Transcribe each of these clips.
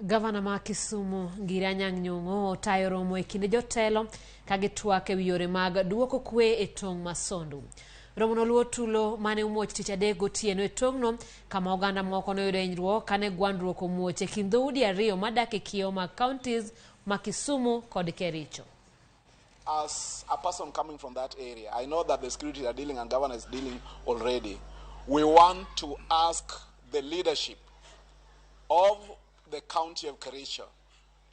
Gavana ma Kisumu Ngire Anyang' Nyong'o otayo romo e kind jotelo ka gitwak e wi yore mag duoko kwe e tong' ma Sondu. Romono luwo tulo mane omuoch tich adek gotieno e tong'no kama oganda moko noyudo hinyruok kane gwandruok omuoch e kind dhoudi ariyo madak e kiewo mag counties ma Kisumu kod Kericho. As a person coming from that area, I know that the security are dealing and governor is dealing already. We want to ask the leadership of the county of Kericho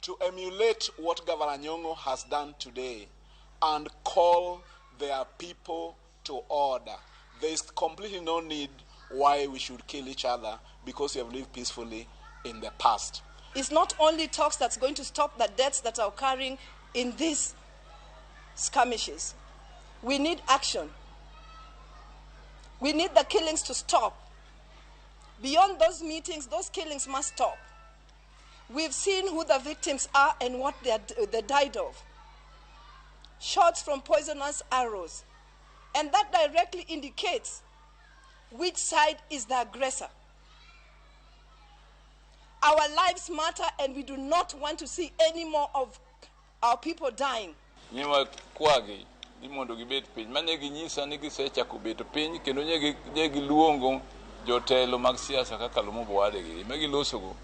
to emulate what Governor Nyong'o has done today and call their people to order. There is completely no need why we should kill each other because we have lived peacefully in the past. It's not only talks that's going to stop the deaths that are occurring in these skirmishes. We need action. We need the killings to stop. Beyond those meetings, those killings must stop. We've seen who the victims are and what they died of. Shots from poisonous arrows. And that directly indicates which side is the aggressor. Our lives matter, and we do not want to see any more of our people dying. Nyiwa kwagi ni mondo gibet piny mane ginyisa ni gisechako bet piny kendo nye giluongo jotelo mag siasa kaka Lumumba wadegi ma gilosogo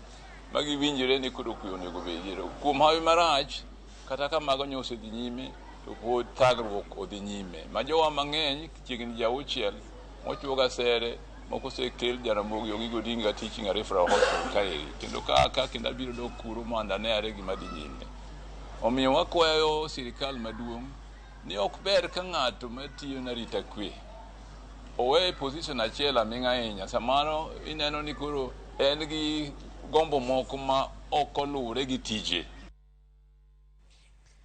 ma giwinjore ni koro kwe onego bedie. Kuom hawi marach kata ka mago nyo osedhi nyime to pod thagruok odhi nyime ma jowa mang'eny chiegni ji auchiel mochuo gasere moko osekel Jaramogi Oginga Odinga Teaching and Referral Hospital kaeri kendo ka ka kendo abiro dok kuro mondo ane are gima dhi nyime. Omiyo wakwayo sirikal maduong' ni ok ber ka ng'ato matiyo na arita kwe owe position achiel aming'a ahinya. Samoro ineno ni koro en gi gombo moko ma ok oluwre gi tije.